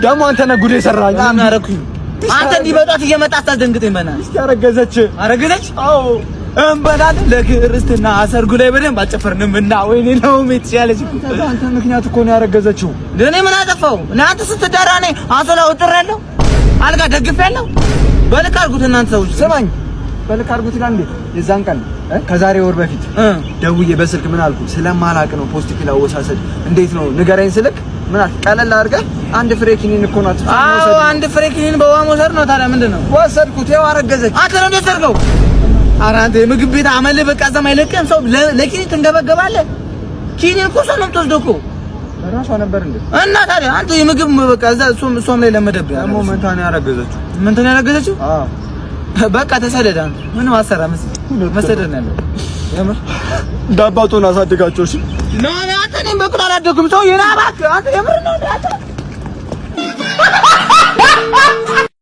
ደግሞ አንተ ነህ ጉድ የሰራኸኝ። ምን አደረኩኝ? አንተ እንዲህ በጧት እየመጣ አታስደንግጠኝ። በእናትህ ሚስቴ አረገዘች። አረገዘች? አዎ። እንበላለን ለክርስትና ሰርጉ ላይ በደንብ አልጨፈርንም እና ወይኔ ነው ትችያለች እኮ። አንተ ምክንያት እኮ ነው ያረገዘችው። እኔ ምን አጠፋው? እኔ አንተ ስትዳራ እኔ አንሶላ ወጥሬያለሁ፣ አልጋ ደግፌያለሁ። በልክ አድርጉት እናንተ ሰዎች። ስማኝ፣ በልክ አድርጉት ይላል እንዴ? የዛን ቀን ከዛሬ ወር በፊት ደውዬ በስልክ ምን አልኩ? ስለማላቅ ነው post pill አወሳሰድ እንዴት ነው ንገረኝ ስልክ ምን አልክ? ቀለል አድርገህ አንድ ፍሬ ኪኒን እኮ ናት። አዎ፣ አንድ ፍሬ ኪኒን በውሃ መውሰድ ነው። ታዲያ ምንድን ነው? ወሰድኩት፣ ይኸው አረገዘች። አንተ ነው እንዴት ሰርገው? ኧረ አንተ የምግብ ቤት አመልህ በቃ እዛም አይለቅህም። ሰው ለኪኒን ትንገበገባለህ። ኪኒን እኮ ሰው ነው የምትወስደው እኮ። በራሷ ነበር እንዴ? እና ታዲያ አንተ የምግብ በቃ እዛ እሷም ላይ ለመደብህ። ደግሞ መንታ ነው ያረገዘችው። መንታ ነው ያረገዘችው? አዎ። በቃ ተሰደድ። አንተ ምንም አሰራ መሰደድ ነው ያለው። የምር እንደ አባቱን አሳድጋቸው። እሺ። አንተ እኔም በኩል አላደኩም። ሰው የና እባክህ አንተ የምር ነው አንተ።